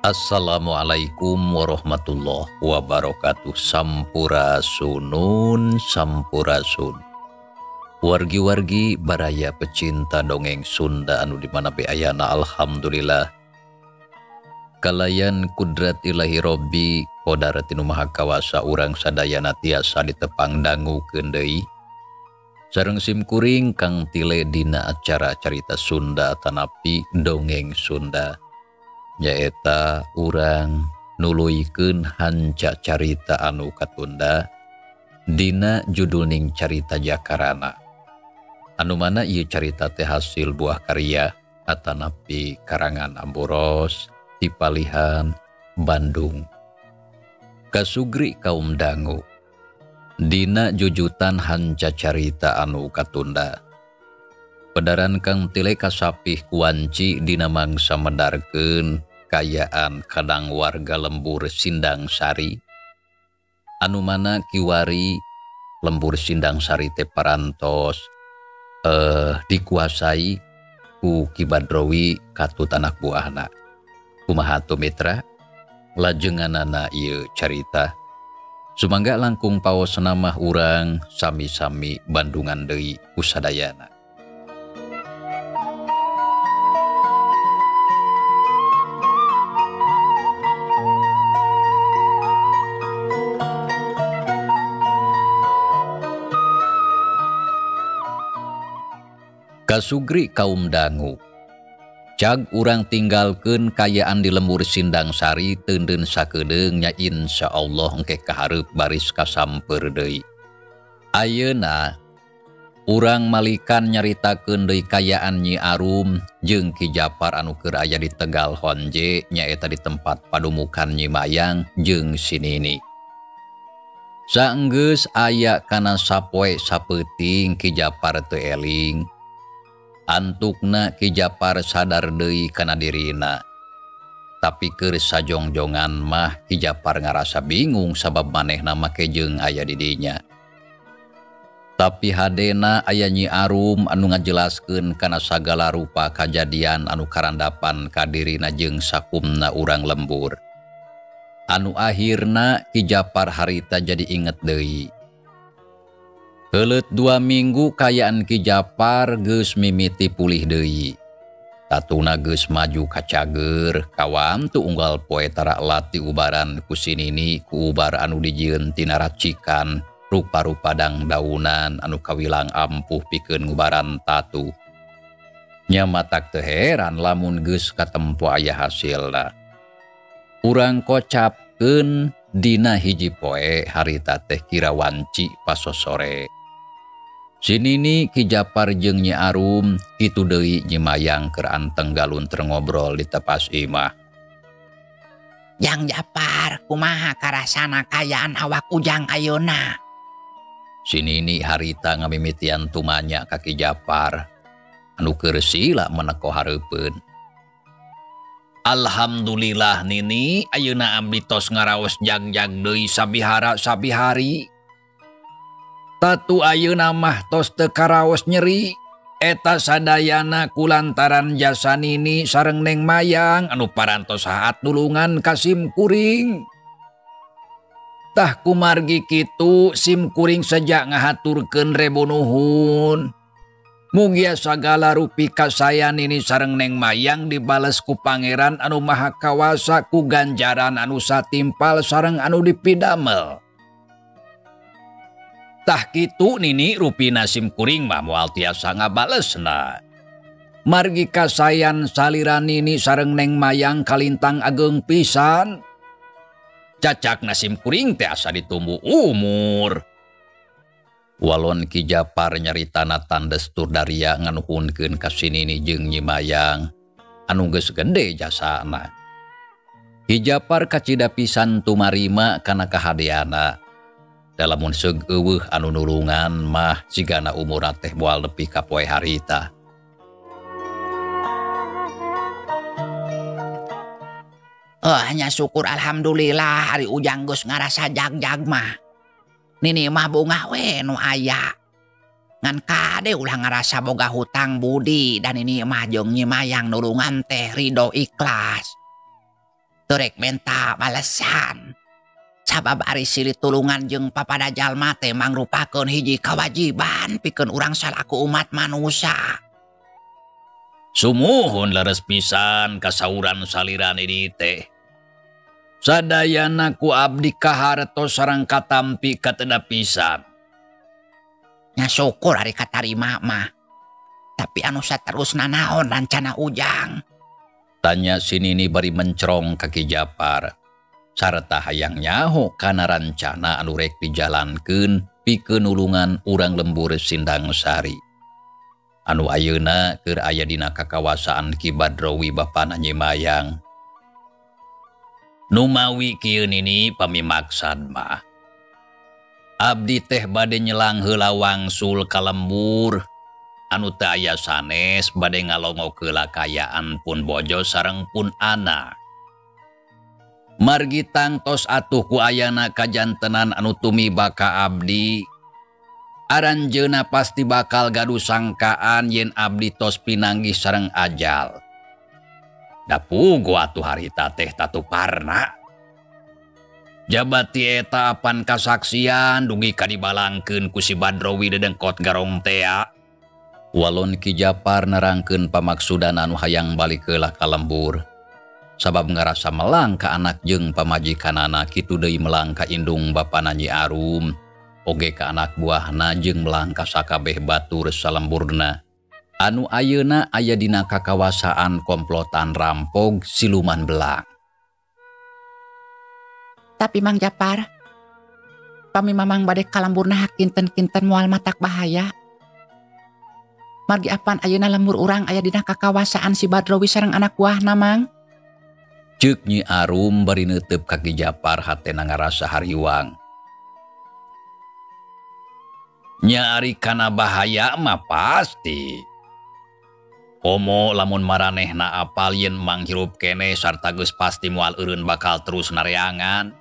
Assalamualaikum warahmatullahi wabarakatuh. Sampurasunun sampurasun. Wargi-wargi baraya pecinta dongeng Sunda anu dimana be ayana, alhamdulillah. Kalayan kudrat ilahi Robbi kodarat nu maha kawasa urang sadayana tiasa ditepang dangukeun deui. Sareng simkuring Kang Tile dina acara carita Sunda tanapi dongeng Sunda. Nyaeta urang nuluykeun hanca carita anu katunda dina judulning carita Jakarana. Anu mana ieu carita teh hasil buah karya atanapi karangan Amboros ti Palihan Bandung. Kasugri kaum dangu dina jujutan hanca carita anu katunda. Pedaran Kang Tile kasapih kuanci dina mangsa medarkeun kayaan kadang warga lembur Sindang Sari. Anu mana kiwari lembur Sindang Sari teh parantos dikuasai ku Ki Badrowi katut anak buahna. Kumaha atuh mitra? Lajenganana ieu carita. Sumangga langkung paosna mah urang sami-sami bandungan deui kusadayana. Kasugri kaum dangu. Cag urang tinggalkeun kayaan di lembur Sindang Sari teundeun sakedeung nya insyaallah engke kahareup baris kasamper deui. Ayeuna urang malikan nyaritakeun deui kayaan Nyi Arum jeung Ki Japar anu keur aya di Tegal Honje nyaeta di tempat padumukan Nyi Mayang jeung si Nini. Saenggeus aya kana sapoe sapeuting Ki Japar teu eling. Antukna Ki Japar sadar deui kana dirina. Tapi keur sajongjongan mah Ki Japar ngarasa bingung sabab manehna make jeung aya di dinya. Tapi hadena aya Nyi Arum anu ngajelaskeun kana sagala rupa kajadian anu karandapan ka dirina jeung sakumna urang lembur. Anu akhirna Ki Japar harita jadi inget deui. Heuleut 2 minggu kayaan Ki Japar geus mimiti pulih deui. Tatuna geus maju ka cager, kawam tu unggal poe tara lati ubaran ku si Nini ku ubar anu dijieun tina racikan rupa-rupa dangdaunan anu kawilang ampuh pikeun ngubaran tatu. Nya matak teu heran lamun geus katempo aya hasilna. Urang kocapkeun dina hiji poe harita teh kira wanci pasosore. Si Nini Ki Japar jeung Nyi Arum kitu deui Nyi Mayang keur anteng galunter ngobrol di tepas imah. Jang Japar, kumaha karasana kayaan awak ujang ayeuna? Si Nini harita ngamimitian tumanya ka Ki Japar anu keur sila meneko hareupeun. Alhamdulillah Nini, ayeuna abdi tos ngaraos jag-jag deui sabihara sabihari. Tatu ayeuna mah tos teu karaos nyeri. Eta sadayana kulantaran jasa Nini sareng Neng Mayang anu parantos haat nulungan ka sim kuring. Tah kumargi kitu sim kuring sejak ngahaturkeun rebu nuhun. Mugia sagala rupi kasayan ini sareng Neng Mayang dibales ku Pangeran anu Maha Kawasa ku ganjaran anu satimpal sareng anu dipidamel. Tah kitu Nini rupina sim kuring mah moal tiasa ngabalesna. Margi kasayan salira Nini sareng Neng Mayang kalintang ageng pisan. Cacak nasim kuring teh asa ditumbu umur. Walon Ki Japar nyaritana tandes tur daria nganuhunkeun ka si Nini jeung Nyi Mayang anu geus gede jasana. Ki Japar kacida pisan tumarima kana kahadeana. Da lamun seug eueuh anu nulungan mah sigana umurna teh moal nepi ka poe harita. Oh, nya syukur alhamdulillah ari Ujang geus ngarasa jag-jag mah. Nini mah bungah we nu aya. Ngan kade ulah ngarasa boga hutang budi dan ini mah jeung Nyi Mayang nulungan teh ridho ikhlas. Teu rek menta balesan. Sabab ari silih tulungan jeung papada jalma teh mangrupakeun hiji kawajiban pikeun urang salaku umat manusia. Sumuhun leres pisan kasauran saliran ini teh. Sadayana ku abdi kahartos sareng katampi kateda pisan. Nya syukur ari katarima mah. Tapi anu saterusna naon rancana Ujang? Tanya si Nini bari mencerong ka Ki Japar. Sarta hayang nyaho kana rancana anu rek dijalankeun pikeun nulungan urang lembur Sindang Sari. Anu ayeuna keur aya dina kakawasaan Ki Badrowi bapana Nyi Mayang. Numawi kieu Nini pamimaksad mah. Abdi teh bade nyelang heula wangsul ka lembur. Anu teu aya sanes bade ngalongok heula kayaan pun bojo sareng pun anak. Margi tangtos atuh ku ayana kajantenan anu tumiba ka abdi. Aranjeuna pasti bakal gaduh sangkaan yen abdi tos pinanggih sareng ajal. Da puguh atuh harita teh tatuparna. Jabati eta apan kasaksian dugi ka dibalangkeun ku si Badrowi dedengkot garong tea. Walon Ki Japar nerangkeun pamaksudan anu hayang balik heula ka lembur. Sabab ngarasa melang ka anak jeung pamajikanana kitu deui melang ka indung bapana Nyi Arum. Oge ka anak buahna jeung melang ka sakabeh batur salemburna. Anu ayeuna aya dina kakawasaan komplotan rampog siluman belang. Tapi Mang Japar, pami Mamang bade ka lemburna kinten-kinten moal matak bahaya. Margi apan ayeuna lembur urang aya dina kakawasaan si Badrowi sareng anak buahna Mang? Ceuk Nyi Arum bari neuteup ka Ki Japar hatena ngarasa hariwang. Nya ari kana bahaya mah pasti. Komo lamun maranehna apal yen Mang hirup keneh sarta geus pasti moal eureun bakal terus nareangan.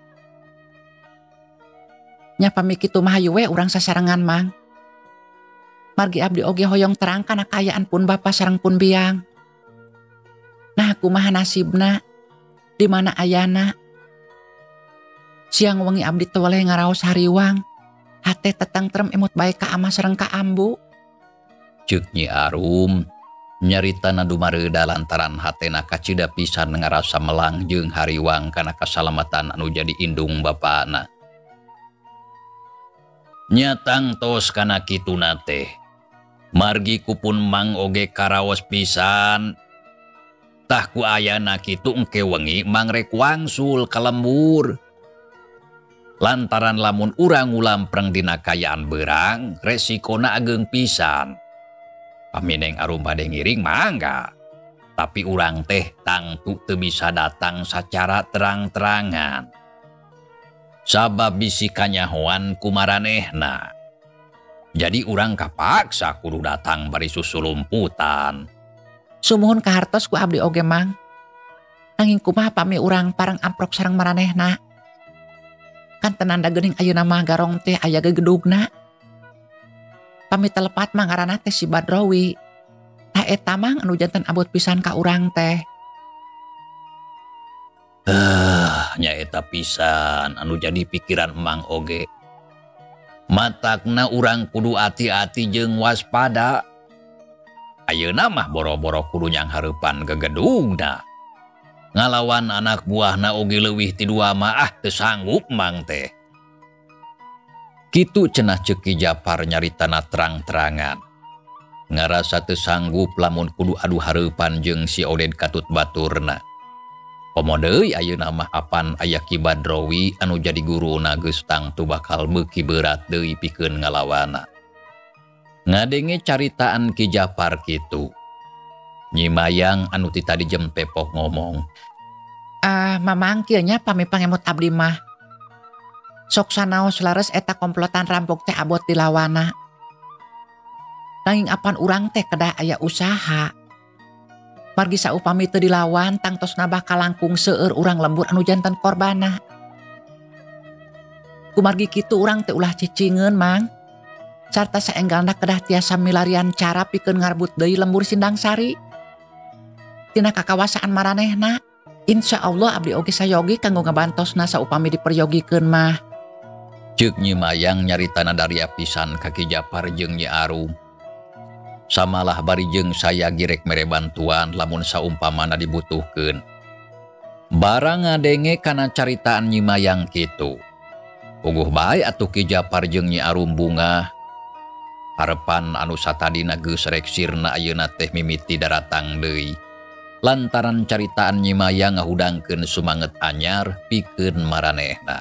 Nya pami kitu mah hayu we urang sasarengan Mang. Margi abdi oge hoyong terang kana kaayaan pun bapa sareng pun biang. Nah kumaha nasibna? Di mana ayana? Siang wengi abdi teu weleh ngaraos hariwang. Hate tetengtrem emut bae ka ama sareng ka ambu. Ceuk Nyi Arum nyaritana dumareuda lantaran hatena kacida pisan ngarasa melang jeung hariwang kana kasalamatan anu jadi indung bapana. Nya tangtos kana kituna teh. Margi kupun Mang oge karaos pisan. Tah ku ayana kitu engke wengi Mang rek wangsul ka lembur. Lantaran lamun urang ngulampreng dina kayaan beurang, resikona ageng pisan. Pami Neng Arum bade ngiring mangga. Tapi urang teh tangtu teu bisa datang sacara terang-terangan. Sabab bisi kanyahoan ku maranehna. Jadi urang kapaksa kudu datang bari susulumputan. Sumuhun kahartos ku abdi oge Mang. Nanging kumaha pami urang parang amprok sareng maranehna. Kan tenanda geuning ayeuna mah garong teh aya gegedugna. Pami telepat mah ngaranna teh si Badrowi. Tah eta Mang anu janten abot pisan ka urang teh. Nya eta pisan anu jadi pikiran Mang oge. Matakna urang kudu ati-ati jeung waspada. Ayeuna mah boro-boro kudu nyanghareupan gegedugna. Ngalawan anak buahna oge leuwih ti dua mah ah teu sanggup mang teh. Kitu cenah ceuk Ki Japar nyaritana terang-terangan. Ngarasa teu sanggup lamun kudu adu hareupan jeung si Oded katut baturna. Komo deui ayeuna mah apan aya Ki Badrowi anu jadi guruna geus tangtu bakal beuki berat deui pikeun ngalawana. Ngadenge caritaan Ki Japar kitu. Nyi Mayang anu ti tadi jempepok ngomong. Ah, mamang kieu nya pami pangemut abdi mah. Sok sanaos lares eta komplotan rampok teh abot dilawana. Nanging apan urang teh kedah aya usaha. Margi saupami teu dilawan tangtosna bakal langkung seueur urang lembur anu janten korbana. Kumargi kitu urang teh ulah cicingeun, Mang. Sarta saenggalna kedah tiasa milarian cara pikeun ngarbut deui lembur Sindang Sari. Tina kakawasaan maranehna, insya Allah abdi oge sayogi kanggo ngabantosna saupami diperyogikeun mah. Ceuk Nyi Mayang nyaritana daria pisan ka Ki Japar jeung Nyi Arum. Samalah bari jeung saya girek mere bantuan lamun saumpamana dibutuhkeun. Barang ngadenge kana caritaan Nyi Mayang kitu. Puguh bae atuh Ki Japar jeung Nyi Arum bungah. Harepan anu satadina geus rek sirna ayeuna teh mimiti daratang deui. Lantaran caritaan Nyi Mayang ngahudangkeun sumanget anyar pikeun maranehna.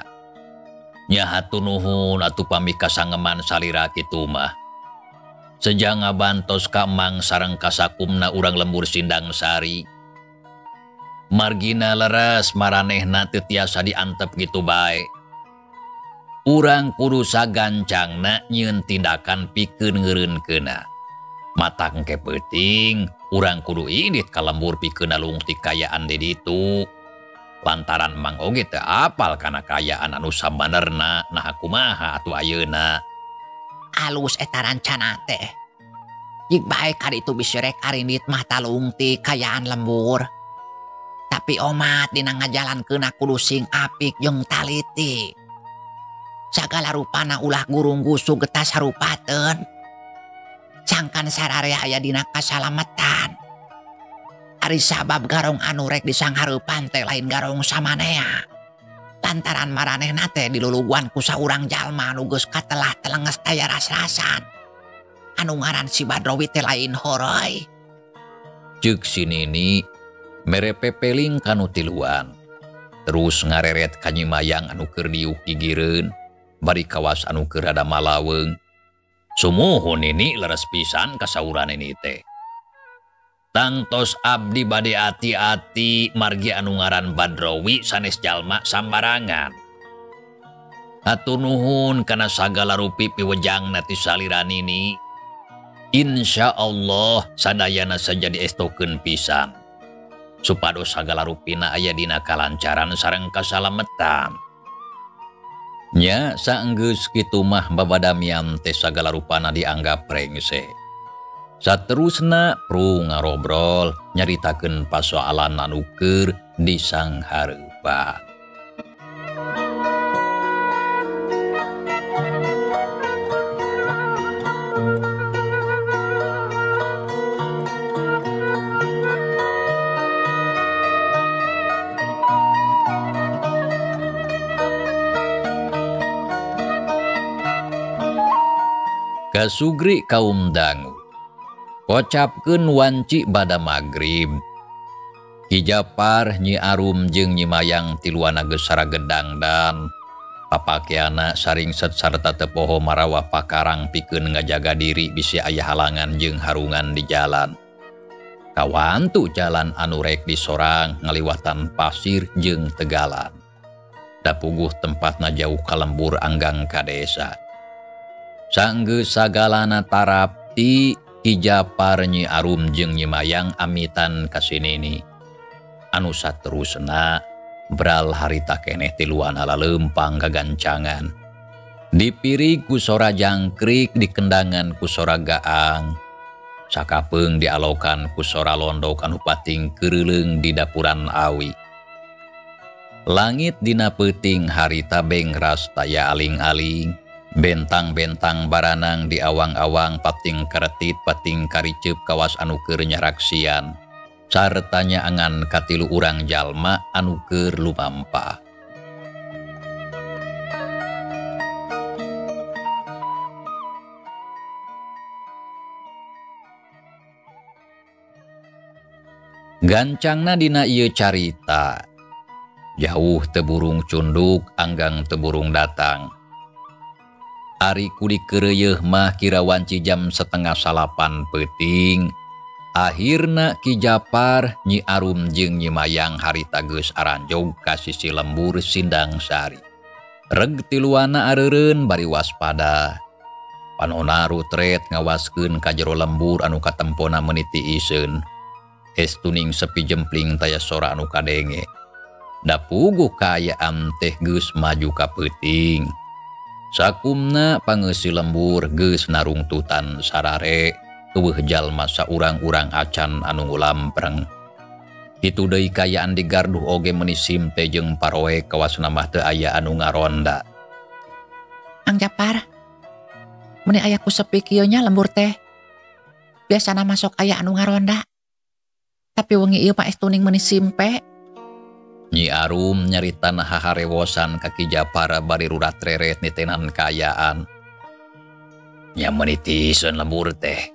Nya hatur nuhun atuh pami kasangeman salira kitu mah. Seja ngabantos ka Mang sareng kasakumna urang lembur Sindang Sari. Margina leres maranehna teu tiasa diantep kitu bae. Urang kudu sagancangna nyieun tindakan pikeun ngeureunkeunna. Matak engke peuting, urang kudu indit ka lembur pikeun nalungtik kayaan di ditu. Lantaran Mang oge teu apal kana kaayaan anu sabanerna, nah kumaha atuh ayeuna. Alus eta rancana teh. Jig bae ka ditu bisi rek arindit mah talungtik kayaan lembur. Tapi omat dina ngajalankeunna kudu sing apik jeung taliti. Sagala rupana ulah gurung gusug getas harupateun. Sangkan sararea aya dina kasalametan. Ari sabab garong anu rek disanghareupan teh lain garong samanea. Lantaran maranehna teh diluluguan ku saurang jalma anu geus katelah telenges taya ras-rasan. Anu ngaran si Badrowi teh lain horoi. Ceuk si Nini mere pepeling kanu tiluan. Terus ngareret ka Nyi Mayang anu keur diuk gigireun bari kawas anu keur rada malaweung. Sumuhun Nini leres pisan kasauran Nini teh. Tangtos abdi bade ati-ati margi anu ngaran Badrowi sanes jalma sambarangan. Hatur nuhun kana sagala rupi piwejangna ti salira Nini. Insya Allah sadayana saja diestokeun pisan. Supados sagala rupina aya dina kalancaran sareng kasalametan. Nya saenggeus kitu mah babadamian teh sagala rupana dianggap rengse. Saterusna pru ngarobrol nyaritakeun pasoalan anu keur disanghareupan. Kasugri kaum dangu. Kocapkeun wanci bada magrib. Ki Japar, Nyi Arum jeung Nyi Mayang tiluana geus saragedang dan papakeana saringset sarta teu poho marawa pakarang pikeun ngajaga diri bisi aya halangan jeung harungan di jalan. Kawantu jalan anu rek disorang ngaliwatan pasir jeung tegalan. Da puguh tempatna jauh ka lembur anggang ka desa. Sanggeus sagalana tarapti Ki Japar, Nyi Arum jeung Nyi Mayang amitan ka si Nini. Anu saterusna bral harita keneh tiluan ala leumpang gagancangan. Dipirig ku sora jangkrik, dikendangan ku sora gaang. Sakapeung dialokan ku sora londok anu pating keureuleung di dapuran awi. Langit dina peuting harita bengras taya aling-aling, Bentang-bentang baranang di awang-awang pating keretit pating kariceup kawas anu keur nyaraksian. Sartanya angan katilu urang jalma anu keur lumampah. Gancangna dina ieu carita. Jauh teu burung cunduk, anggang teu burung datang. Ari ku dikeureuyeih mah kira wanci jam 8:30 peuting. Akhirna Ki Japar, Nyi Arum jeung Nyi Mayang harita geus aranjog ka sisi lembur Sindang Sari. Reg tiluana areureun bari waspada. Panona rutret ngawaskeun ka jero lembur anu katempona meniti iseun. Estuning sepi jempling taya sora anu kadenge. Da puguh kaayaan teh geus maju ka peuting. Sakumna pangeusi lembur geus narungtutan sarare, eueuh jalma saurang-urang acan anu ngulampreng. Kitu deui kaayaan di garduh oge meuni simte jeung paroe kawasna mah teu aya anu ngaronda. Ang Japar, meuni aya ku sepi kieu nya lembur teh. Biasana masuk aya anu ngaronda. Tapi wengi ieu mah estuning meuni simpe. Nyi Arum nyarita haharewosan ka Ki Japar bari rurat reret nitenan kaayaan. Nya meuni tiiseun lembur teh.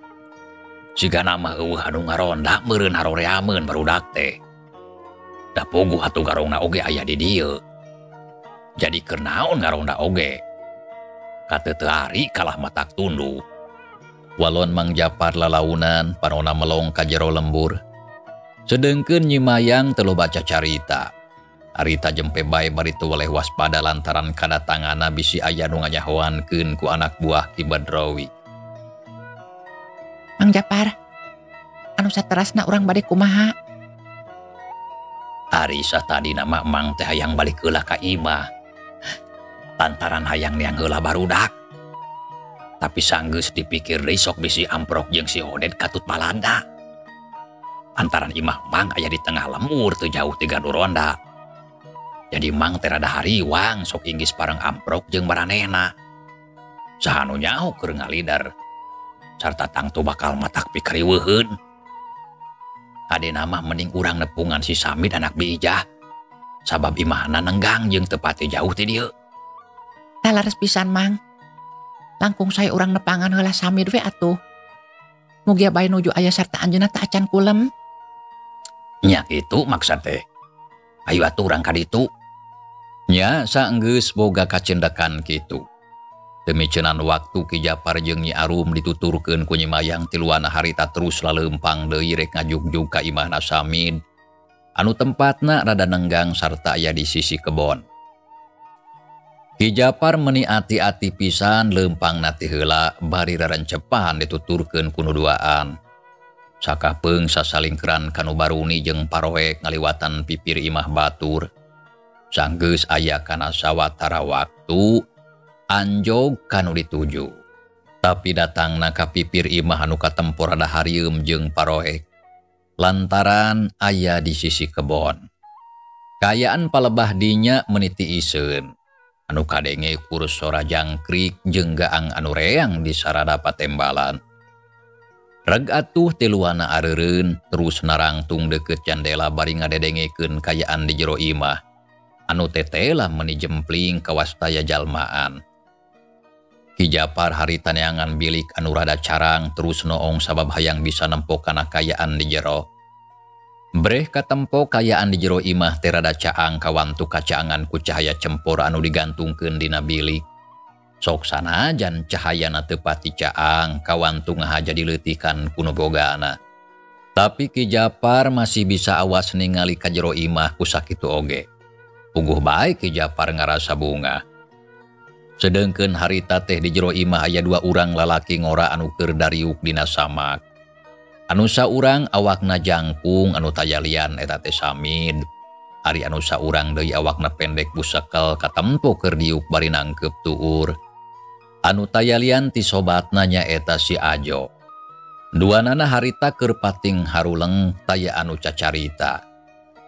Sigana mah eueuh anu ngaronda meureun haroreameun barudak teh. Da puguh atuh garongna oge aya di dieu. Jadi keur naon ngaronda oge? Kateu ari kalah matak tunduk. Walon Mang Japar lalaunan panona melong ka jero lembur. Sedengkeun Nyi Mayang teu loba carita. Harita jempe bae bari teu weleh waspada lantaran kadatanganna bisi aya nu nganyahoankeun ku anak buah Ki Badrawi. Mang Japar, anu saterasna urang bade kumaha? Ari satadina mah Mang teh hayang balik heula ka imah. Lantaran hayang neang heula barudak. Tapi sanggeus dipikir deui sok bisi amprok jeung si Hoded katut balanda. Lantaran imah Mang aya di tengah lembur teu jauh ti gardu ronda. Jadi Mang teh rada hariwang sok inggis pareng amprok jeung maranehna. Saha nu nyaho keur ngalidar. Sarta tangtu bakal matak pikariweuheun. Adena mah mending urang nepungan si Samid anak Biijah. Sabab imahna nenggang jeung teu pati jauh ti dieu. Tah lares pisan Mang. Langkung sae urang nepangan heula Samid we atuh. Mugia bae nuju aya sarta anjeunna teh acan kulem. Nya kitu maksad teh. Ayo atuh urang ka ditu. Nya saenggeus boga kacendekan kitu. Demicenan waktu Ki Japar jeung Nyi Arum dituturkeun ku Nyi Mayang tiluana harita terus laleumpang deui rek ngajugjug ka imahna Samid. Anu tempatna rada nenggang sarta aya di sisi kebon. Ki Japar meuni ati-ati pisan leumpangna ti heula bari rarencepan dituturkeun ku nu duaan. Sakapeung sasalingkeran kanu baruni jeung paroek ngaliwatan pipir imah batur. Sanggeus aya kana sawatara waktu anjog kanu dituju. Tapi datangna ka pipir imah anu katempo rada harieum jeung paroek. Lantaran aya di sisi kebon. Kaayaan palebah dinya meniti iseun. Anu kadenge kur sora jangkrik jeung gaang anu reang di sarada patembalan. Reg atuh tiluana areureun terus narangtung deukeut jandela bari ngadedengekeun kayaan di jero imah. Anu tetela meuni jempling kawastaya jalmaan. Ki Japar harita neangan bilik anu rada carang terus noong sabab hayang bisa nempo kana kayaan di jero. Breh katempo kayaan di jero imah teh rada caang kawantu kacaangan ku cahaya cempor anu digantungkeun dina bilik. Sok sanajan cahayana teu pati caang kawantu ngahaja dileutikan ku nu bogana. Tapi Ki Japar masih bisa awas ningali ka jero imah ku sakitu oge. Puguh bae Ki Japar ngarasa bunga. Sedengkeun harita teh di jero imah aya dua urang lalaki ngora anu keur dariuk dina samak. Anu saurang awakna jangkung anu tayalian eta teh Samid. Ari anu saurang deui awakna pendek busekel katempo keur diuk bari nangkeup tuur. Anu tayalian ti sobatna nyaeta si Ajo. Duanana harita keur pating haruleng taya anu cacarita.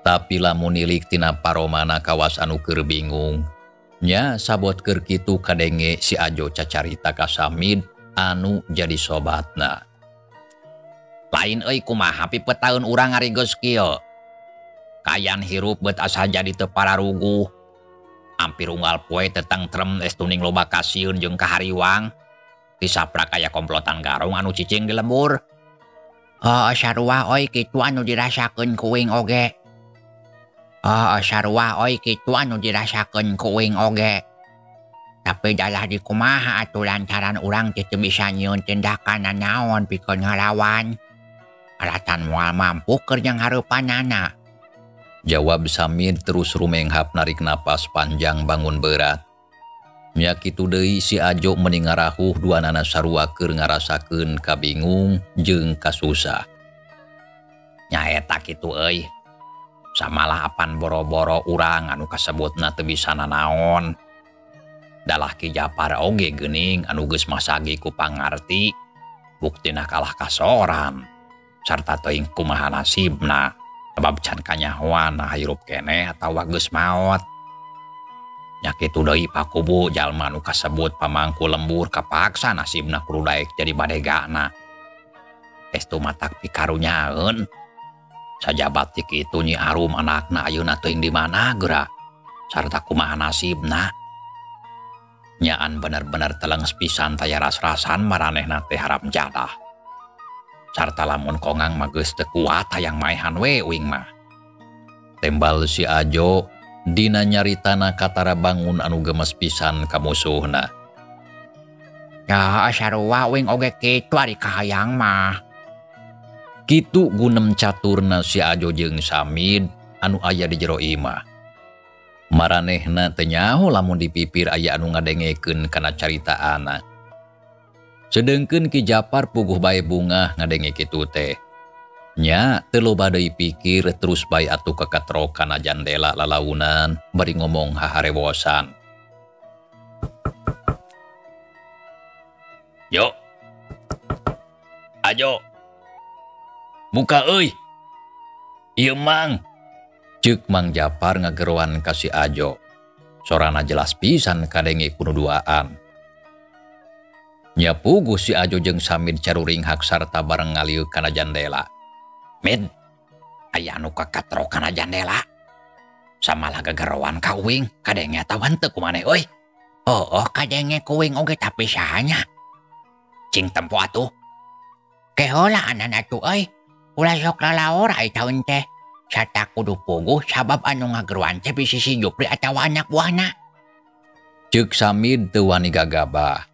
Tapi lamun nilik tina paromana kawas anu keur bingung. Nya sabot keur kitu kadenge si Ajo cacarita ka Samid anu jadi sobatna. Lain euy kumaha pipetaeun urang ari geus kieu. Kayan hirup bet asa jadi teu pararuguh. Ampir unggal poe teu tengtrem estu ning loba kasieun jeung kahariwang. Tisaprak aya komplotan garong anu cicing di lembur. Oh, sarua euy kitu anu dirasakeun ku uing oge. Oh, sarua euy kitu anu dirasakeun ku uing oge. Tapi dalah di kumaha atuh lantaran urang teh teu bisa nyieun tindakan nanaon pikeun ngalawan. Alatan moal mampu keur nyanghareupanana. Jawab Samid terus rumenghap narik napas panjang bangun berat. Nya kitu deui si Ajo meni ngarahuh duanana sarua keur ngarasakeun kabingung jeung kasusah. Nyaeta kitu euy. Samalah apan boro-boro urang anu kasebutna teu bisa nanaon. Dalah Ki Japar oge geuning anu geus masagi ku pangarti, buktina kalah kasoran sarta teuing kumaha nasibna sebab can kanyahoan hirup keneh atawa geus maot. Nya kitu deui pakubu jalma anu kasebut pamangku lembur kapaksa nasibna kudu daek jadi badegana. Estu matak pikarunyaeun. Sajabat ti kitu Nyi Arum anakna ayeuna teuing di mana geura sarta kumaha nasibna. Nyaan bener-bener telenges pisan taya ras-rasan maranehna teh haram jadah. Sarta lamun kongang mah geus teu kuat hayang maehan we uing mah. Tembal si Ajo dina nyaritana katara bangun anu gemes pisan ka musuhna. Ya sarua uing oge kitu ari kahayang mah. Kitu gunem caturna si Ajo jeung Samid anu aya di jero imah. Maranehna teu nyaho lamun dipipir aya anu ngadengekeun kana caritaana. Sedengkeun Ki Japar puguh bae bungah ngadenge kitu teh. Nya teu loba deui pikir terus bae atuh kakatrok kana jandela lalaunan bari ngomong haharewosan. Yo. Ajo. Buka euy. Ieu Mang. Ceuk Mang Japar ngageroan ka si Ajo. Sorana jelas pisan kadenge kudu duaan. Nya puguh si Ajo jeung Samid caruringhak sarta bareng ngalieu kana jandela. Mid, aya anu kakatrok kana jandela. Samalah gegeroan ka uing, kadenge atawa henteu ku maneh euy. Oh, kadenge ku uing oge tapi sahanya. Cing tempo atuh. Kehola anan atuh euy. Ulah sok lalaor ai taun teh. Sarta kudu puguh sabab anu ngageroan teh bisi si Jupri atawa anak buahna. Ceuk Samid teu wani gagabah.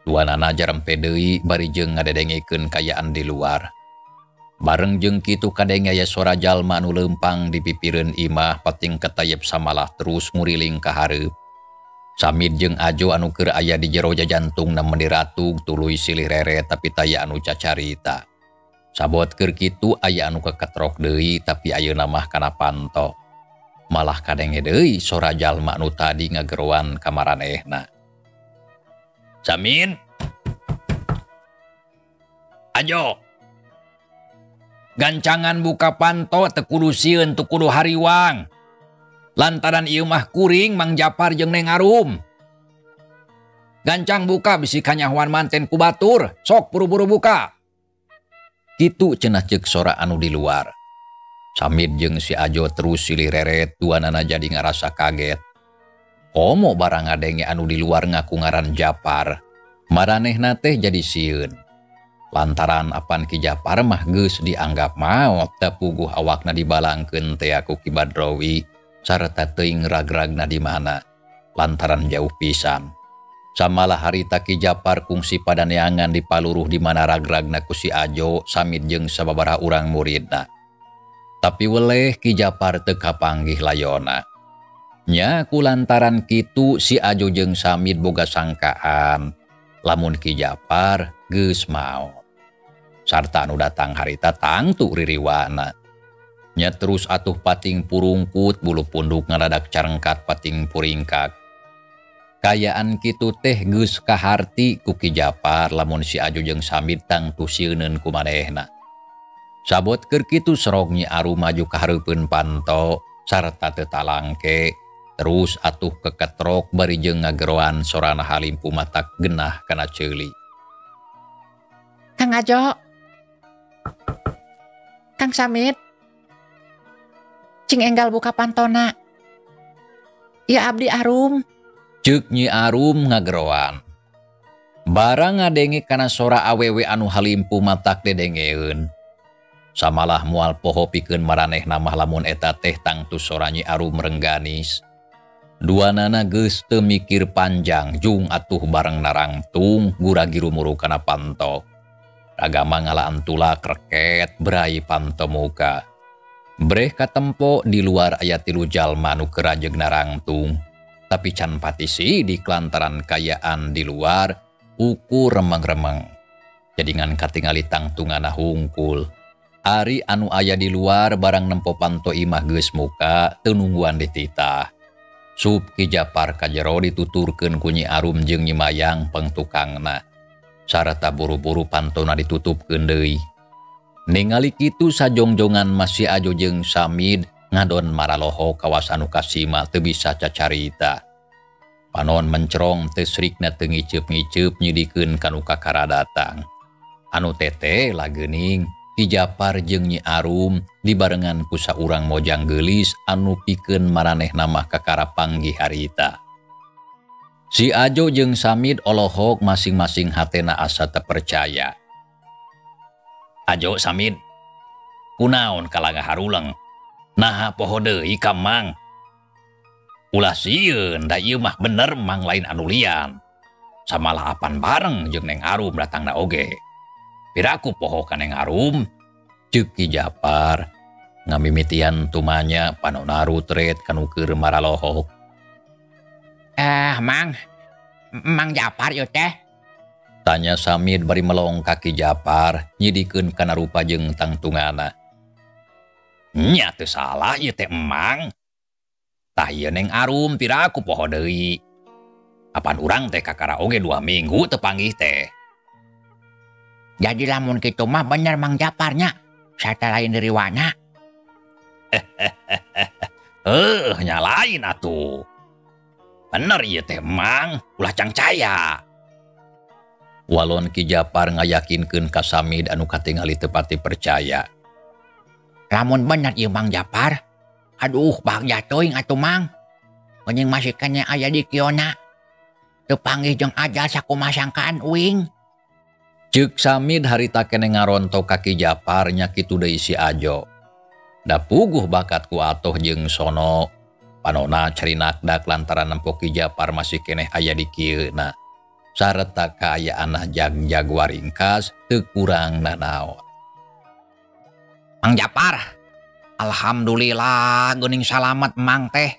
Duanana jarempe deui bari jeung ngadedengekeun kayaan di luar. Bareng jeung kitu kadenge aya sora jalma anu leumpang di pipireun imah pating ketayep samalah terus nguriling ka hareup. Samid jeung Ajo anu keur aya di jero jajantungna meuni ratug tuluy silih rere tapi taya anu cacarita. Sabot keur kitu aya anu keketrok deui tapi ayeuna mah kana panto. Malah kadenge deui sora jalma anu tadi ngageroan ka maranehna. Samin. Ajo. Gancangan buka panto teu kudu sieun teu kudu hariwang. Lantaran ieu mah kuring Mang Japar jeung Neng Arum. Gancang buka bisi kanyahoan manten ku batur, sok buru-buru buka. Kitu cenah ceuk sora anu di luar. Samid jeung si Ajo terus silih reret duanana jadi ngarasa kaget. Komo barang ngadenge anu di luar ngaku ngaran Japar. Maranehna teh jadi sieun. Lantaran apan Ki Japar mah geus dianggap maot da puguh awakna dibalangkeun teh ku Ki Badrowi sarta teuing ragragna di mana lantaran jauh pisan. Samalah harita Ki Japar kungsi padaneangan di paluruh di mana ragragna ku si Ajo Samid jeung sababaraha urang muridna. Tapi weleh Ki Japar teu kapanggih layona. Nya ku lantaran kitu si Ajo jeung Samid boga sangkaan lamun Ki Japar geus maot. Sarta anu datang harita tangtu ririwana. Nya terus atuh pating purungkut bulu punduk ngadadak carengkat pating puringkak. Kayaan kitu teh geus kaharti ku Ki Japar lamun si Ajo jeung Samid tangtu sieuneun ku manehna. Sabot keur kitu serog Nyi Arum maju ka hareupeun panto sarta teu talangke Terus atuh keketrok bari jeung ngageroan sorana halimpu matak genah kana ceuli. Kang Ajo, Kang Samit, cing enggal buka pantona. Ya abdi Arum. Ceuk Nyi Arum ngageroan. Barang ngadenge kana sora awewe anu halimpu matak dedengeun. Samalah moal poho pikeun maranehna mah lamun eta teh tangtu sora Nyi Arum Rengganis. Duanana geus teu mikir panjang jung atuh bareng narangtung gura-giru muru kana panto. Ragama ngalaan tulak reket berai panto muka. Breh katempo di luar aya 3 jalma nu keur rajeg narangtung. Tapi can pati sidik lantaran kayaan di luar ukur remeng-remeng. Jadi ngan katingali tangtungana hungkul. Ari anu aya di luar barang nempo panto imah geus muka teu nungguan dititah. Sup Ki Japar kajero dituturkeun ku Nyi Arum jeung Nyi Mayang pengtukangna. Sarta buru-buru pantona ditutupkeun deui. Ningali kitu sajongjongan masih Ajo jeung Samid ngadon maraloho kawas anu kasima teu bisa cacarita. Panon mencerong teu srikna teu ngiceup-ngiceup nyidikeun kanu kakara datang. Anu tete lageuning Ki Japar jeung Nyi Arum dibarengan ku saurang mojang geulis anu pikeun maranehna mah kakara panggih harita. Si Ajo jeung Samid olohok masing-masing hatena asa teu percaya. Ajo Samid, kunaon kalangah haruleng? Naha poho deui ka Mang? Ulah sieun, da ieu mah bener Mang lain anu lian. Samalah apan bareng jeung Neng Arum datangna oge. Piraku poho ka Neng Arum? Ceuk Ki Japar ngamimitian tumanya panona rutret kanu keur maralohok. Mang, Mang Japar ieu teh? Tanya Samid bari melong ka Ki Japar nyidikeun kana rupa jeung tangtungana. Nya teu salah ieu teh Mang. Tah ieu Neng Arum piraku poho deui. Apan urang teh kakara oge 2 minggu teu panggih teh. Jadi lamun kitu mah bener Mang Japarnya, sarta lain dari wana. Nya lain atuh. Bener ieu teh Mang, ulah cangcaya. Walon Ki Japar ngayakinkeun ka Samid anu katingali teu pati percaya. Lamun bener ieu Mang Japar, aduh bagja teuing atuh Mang. Geuning masih keneh aya di kiona. Teu panggih jeung ajal sakumaha sangkaan uing. Ceuk Samid harita keneh ngarontok ka Ki Japar nya kitu deui si Ajo. Da puguh bakat ku atoh jeung sono. Panona carinakdak lantaran nempo Ki Japar masih keneh aya di kieuna. Sarta kaayaan jag-jag waringkas teu kurang nanaon. Mang Japar, alhamdulillah geuning salamet Mang teh.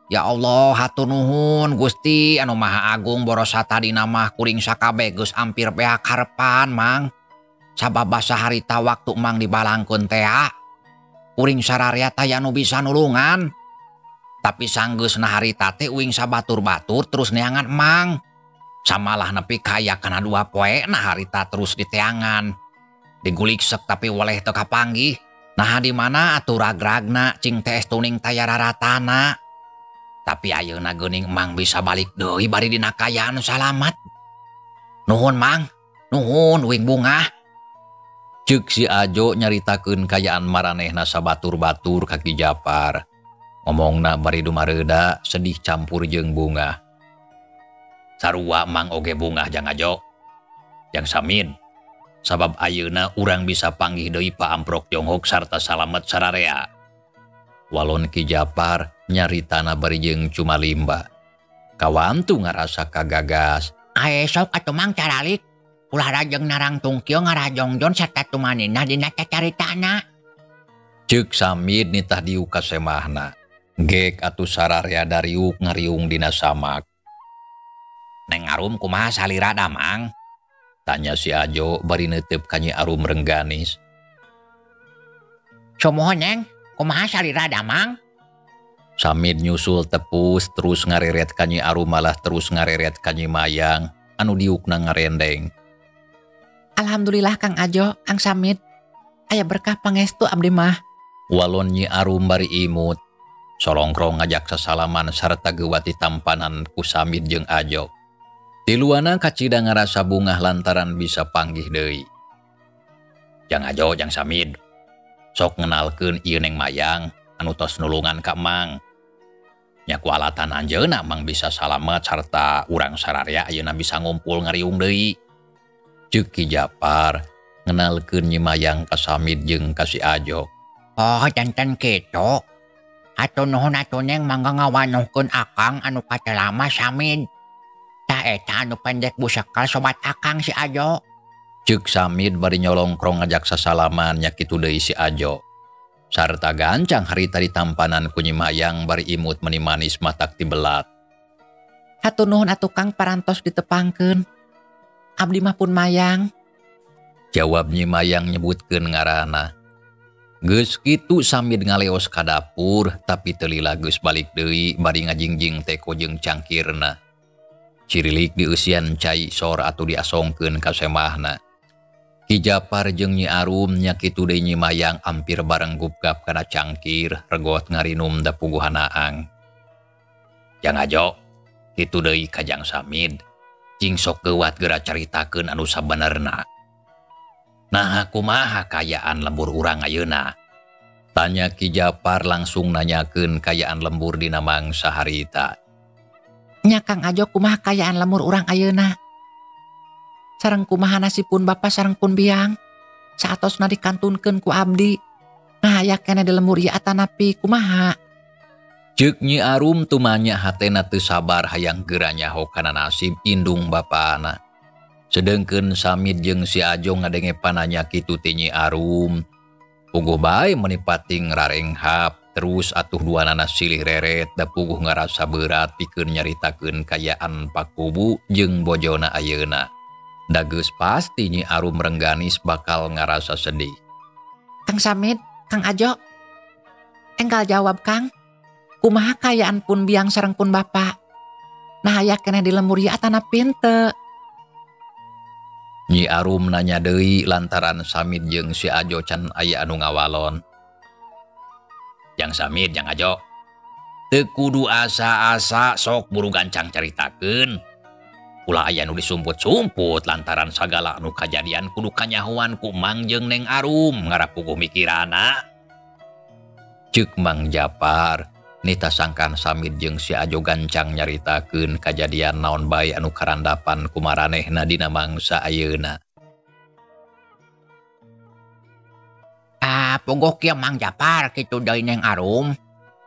Ya Allah hatur nuhun Gusti anu Maha Agung borosa tadina mah kuring sakabeh geus ampir beak harepan Mang. Sabab basa harita waktu Mang dibalangkeun teh. Kuring sararea taya nu bisa nulungan. Tapi sanggeusna harita teh uing sabatur-batur terus neangan Mang. Samalah nepi kaya kana 2 poe nah harita terus diteangan. Diguliksek tapi weleh teu kapanggih. Nah di mana atuh ragragna cing teh tuning taya raratana. Tapi ayeuna geuning Mang bisa balik deui bari dina kaayaan salamat. Nuhun Mang, nuhun uing bungah. Ceuk si Ajo nyaritakeun kayaan maranehna sabatur-batur ka Ki Japar. Ngomongna bari dumareuda sedih campur jeung bungah. Sarua Mang oge bungah jang Ajo. Jang Samid. Sabab ayeuna urang bisa panggih deui Pa Amprok Jonghok sarta salamet sararea. Walon Ki Japar nyaritana bari jeung cumalimba. Kawantu ngarasa kagagas. Ae sok atuh Mang caralik. Ulah rajeng narangtung kieu ngarajongjon sarta tumanina dina cacaritana. Ceuk Samid nitah diuk ka semahna. Gek atuh sararea dariuk ngariung dina samak. Neng Arum kumaha salira damang? Tanya si Ajo bari neuteup ka Nyi Arum Rengganis. Sumuhun Neng, kumaha salira damang? Samid nyusul tepus terus ngareret ka Nyi Arum malah terus ngareret ka Nyi Mayang anu diukna ngarendeng. Alhamdulillah Kang Ajo, Kang Samid. Aya berkah pangestu abdi mah. Walon Nyi Arum bari imut. Solongkrong ngajak sasalaman sarta geuwat ditampanan ku Samid jeung Ajo. Tiluana kacida ngarasa bungah lantaran bisa panggih deui. Jang Ajo, jang Samid. Sok ngenalkeun ieu Neng Mayang anu tos nulungan ka Mang. Nya ku alatan anjeunna Mang bisa salamet sarta urang sararea ayeuna bisa ngumpul ngariung deui. Ceuk Ki Japar ngenalkeun Nyi Mayang ka Samid jeung ka si Ajo. Oh, janten kitu. Atuh nuhun atuh Neng mangga ngawanohkeun akang anu katelama Samid. Tah eta anu pendek busekal sobat akang si Ajo. Ceuk Samid bari nyolongkrong ngajak sasalaman nya kitu deui si Ajo. Sarta gancang harita ditampanan ku Nyi Mayang bari imut meni manis matak tibelat. Hatur nuhun atuh Kang parantos ditepangkeun. Abdi mah pun Mayang. Jawab Nyi Mayang nyebutkeun ngaranna. Geus kitu Samid ngaleos ka dapur tapi teu lila geus balik deui bari ngajingjing teko jeung cangkirna. Cirilik dieusian cai sor atuh diasongkeun ka semahna. Ki Japar jeung Nyi Arum nya kitu deui Nyi Mayang ampir bareng gupgap kana cangkir regot ngarinum da puguhanaang. Jang Ajo, kitu deui ka Jang Samid. Cing sok geuwat geura caritakeun anu sabenerna. Nah, kumaha kayaan lembur urang ayeuna? Tanya Ki Japar langsung nanyakeun kayaan lembur dina mangsa harita. Nya Kang Ajo kumaha kayaan lembur urang ayeuna? Sareng kumaha nasibpun bapa sareng pun biang? Saatosna dikantunkeun ku abdi. Nah, aya keneh di lembur ieu atanapi kumaha? Ceuk Nyi Arum tumanya hatena teu sabar hayang geura nyaho kana nasib indung bapana. Sedengkeun Samid jeung si Ajo ngadenge pananya kitu ti Nyi Arum. Puguh bae meuni pating rarenghap terus atuh duanana silih reret da puguh ngarasa berat pikeun nyaritakeun kayaan Pakubu jeung bojona ayeuna. Da geus pasti Nyi Arum rengganis bakal ngarasa sedih. Kang Samid, Kang Ajo, enggal jawab Kang. Kumaha kayaan pun biang sareng pun bapa? Nah aya keneh di lembur ieu atana pinte. Nyi Arum nanya deui lantaran Samid jeung si Ajo can aya anu ngawalon. Jang Samid, jang Ajo. Teu kudu asa-asa sok buru gancang caritakeun. Ulah aya nu disumput-sumput lantaran sagala anu kajadian kudu kanyahoan ku Mang jeung Neng Arum ngarapuguh mikirana. Ceuk Mang Japar nita sangkan Samid jeung si Ajo gancang nyaritakeun kajadian naon bae anu karandapan ku maranehna dina mangsa ayeuna. Ah, pogoh kieu Mang Japar kitu deui Neng Arum.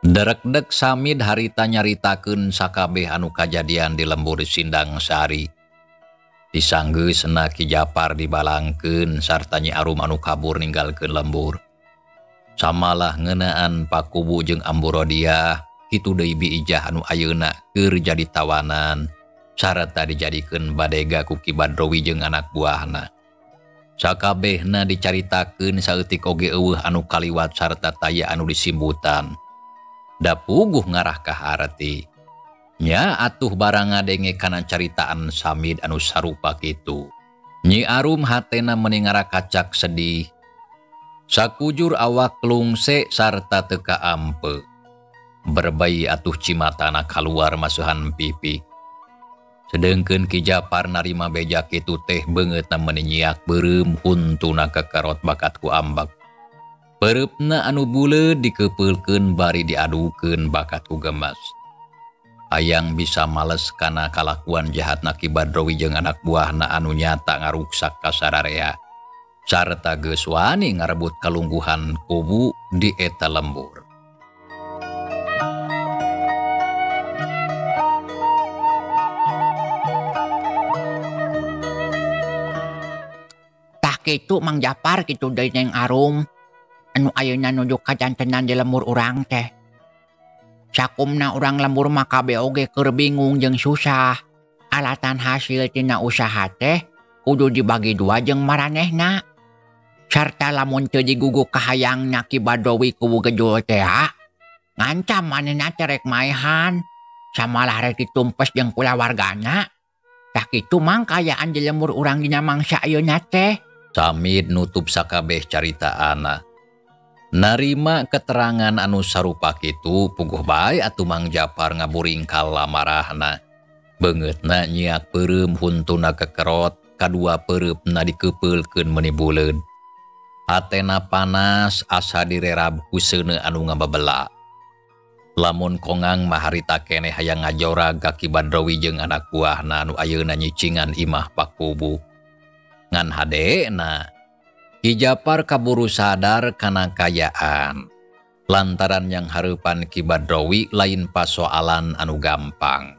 Derekdek Samid harita nyaritakeun sakabeh anu kajadian di lembur Sindang Sari. Disanggeusna Ki Japar dibalangkeun sarta Nyi Arum anu kabur ninggalkeun lembur. Samalah ngeunaan Pakubu jeung Ambu Rodiah, kitu deui Bi Ijah anu ayeuna keur jadi tawanan sarta dijadikeun badega ku Ki Badrowi jeung anak buahna. Sakabehna dicaritakeun saeutik oge eueuh anu kaliwat sarta taya anu disimbutan. Da puguh ngarah ka harti. Nya atuh barang ngadenge kana caritaan Samid anu sarupa kitu. Nyi Arum hatena meuni ngarakacak sedih. Sakujur awak lungse sarta teu kaampe. Berbai atuh cimatana kaluar masuhan pipi. Sedengkeun Ki Japar narima beja kitu teh beungeutna meuni nyiak beureum huntuna kakarot bakat ku ambek. Pereupna anu buleud dikepeulkeun bari diadukeun bakat ku gemas. Hayang bisa males kana kalakuan jahatna Ki Badrowi jeung anak buahna anu nyata ngaruksak ka sararea. Sarta geus wani ngarebut kalungguhan kubu di eta lembur. Tah kitu Mang Japar kitu deui Neng Arum. Anu ayeuna nuju kajantenan di lembur urang teh. Sakumna urang lembur mah kabeh oge keur bingung jeung susah. Alatan hasil tina usaha teh kudu dibagi dua jeung maranehna. Sarta lamun teu diguguk kahayangna Ki Badrowi kubu gejul teh ngancam manehna teh rek maehan. Samalah rek ditumpes jeung kulawargana. Tah kitu Mang kayaan di lembur urang dina mangsa ayeuna teh. Samid nutup sakabeh caritaana. Narima keterangan anu sarupa kitu puguh bae atuh Mang Japar ngaburingkal lamarahna. Beungeutna nyiak peureum huntuna kekerot, kadua peureupna dikepeulkeun meuni buleud. Hatena panas asa direrab ku seuneu anu ngababela. Lamun kongang mah harita keneh hayang ngajorag ka Ki Badrowi jeung anak buahna anu ayeuna nyicingan imah Pakubu. Ngan hadena Ki Japar kaburu sadar kana kayaan. Lantaran yang hareupan Ki Badrowi lain pasoalan anu gampang.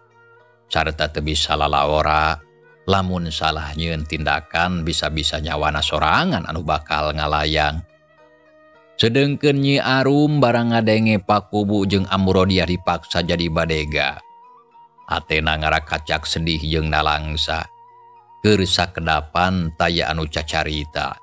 Sarta teu bisa lalaora, lamun salah nyieun tindakan bisa-bisa nyawana sorangan anu bakal ngalayang. Sedengkeun Nyi Arum barang ngadenge Pakubu jeung Amurodiah dipaksa jadi badega. Hatena ngarakacak sedih jeung nalangsa. Keur sakedapan taya anu cacarita.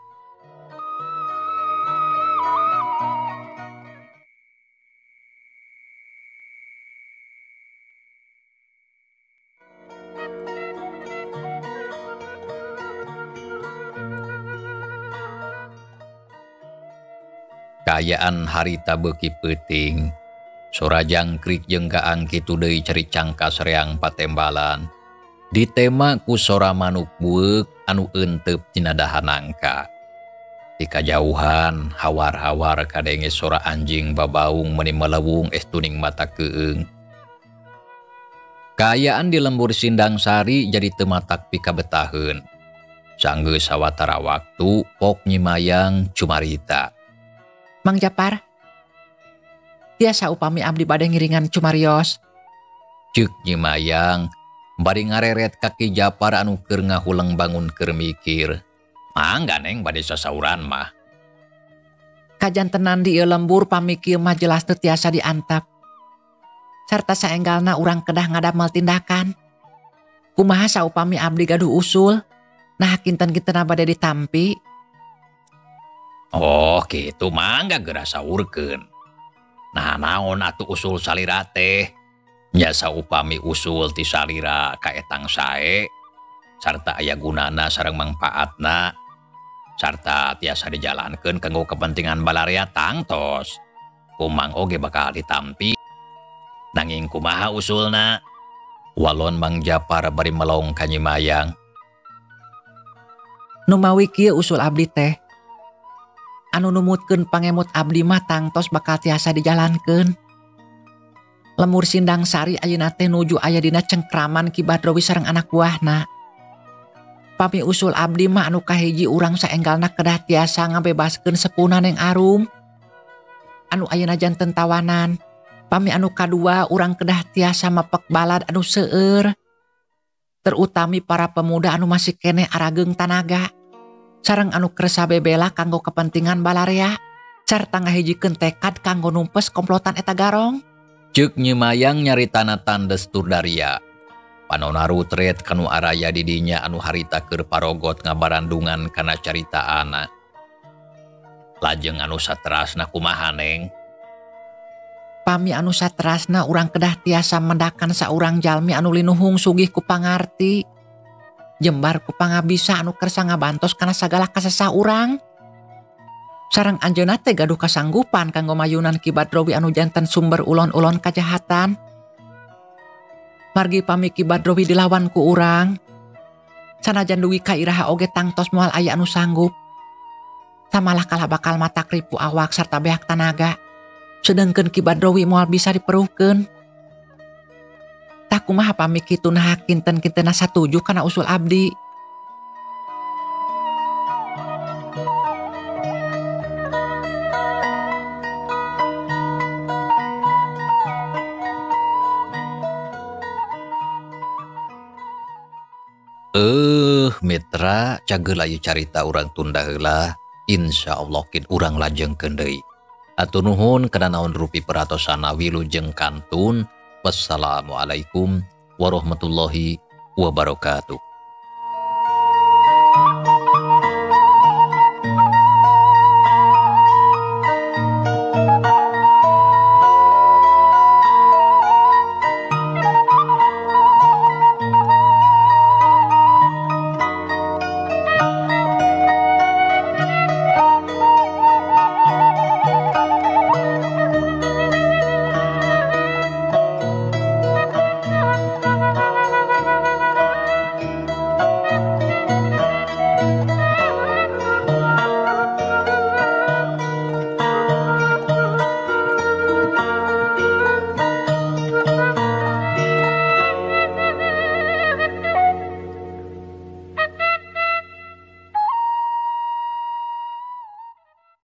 Kaayaan harita beuki peuting. Sora jangkrik jeung gaang kitu deui ceri cangkas reang patembalan. Ditema ku sora manuk bueuk anu eenteup tina dahanangka. Di kajauhan hawar-hawar kadenge sora anjing babaung meuni melewung estuning mata keung. Kaayaan di lembur Sindang Sari jadi teu matak pikabetaheun. Sanggeus sawatara waktu pok Nyi Mayang cumarita. Mang Japar, tiasa upami abdi bade ngiringan cumarios. Ceuk Nyi Mayang bari ngareret ka Ki Japar anu keur ngahuleng bangun keur mikir. Mangga neng bade sasauran mah. Kajantenan di ieu lembur pami kieu mah jelas teu tiasa diantap. Sarta saenggalna urang kedah ngadamel tindakan. Kumaha saupami abdi gaduh usul, nah kinten-kintenna bade ditampi. Oh kitu mangga geura saurkeun. Nah naon atuh usul salira teh? Nya saupami usul ti salira kaetang sae sarta aya gunana sareng mangpaatna sarta tiasa dijalankeun kanggo kepentingan balarea tangtos. Kumang oge bakal ditampi. Nanging kumaha usulna? Walon Mang Japar bari melong ka Nyi Mayang. Numawi kieu usul abdi teh. Anu numutkeun pangemut abdi mah tangtos bakal tiasa dijalankeun. Lemur Sindang Sari ayeuna teh nuju aya dina cengkraman Ki Badrowi sareng anak buahna. Pami usul abdi mah anu kahiji urang saenggalna kedah tiasa ngabebaskeun sepuhna Neng Arum. Anu ayeuna janten tawanan. Pami anu kadua urang kedah tiasa mapek balad anu seueur. Terutami para pemuda anu masih keneh arageung tanaga. Sareng anu kersa bebela kanggo kepentingan balarea sarta ngahijikeun tekad kanggo numpes komplotan eta garong. Ceuk Nyi Mayang nyaritana tandes tur daria. Panona rutret kanu araya di dinya anu harita keur parogot ngabarandungan kana caritaana. Lajeng anu saterasna kumaha neng? Pami anu saterasna urang kedah tiasa mendakan saurang jalmi anu linuhung sugih ku pangarti. Jembar ku pangabisa anu kersa ngabantos kana sagala kasesah urang. Sareng anjeunna teh gaduh kasanggupan kanggo mayunan Ki Badrowi anu janten sumber ulon-ulon kajahatan. Margi pami Ki Badrowi dilawan ku urang, sanajan dugi ka iraha oge tangtos moal aya anu sanggup. Samalah kalah bakal matak ripu awak sarta beak tanaga. Sedengkeun Ki Badrowi moal bisa diperuhkeun. Tah kumaha pami kitu naha kinten-kintenna satuju kana usul abdi. Mitra cageula ieu carita urang tunda heula. Insyaallah kin urang lajengkeun deui. Atur nuhun kana naon rupi peratosana wilujeng kantun. Wassalamualaikum warahmatullahi wabarakatuh.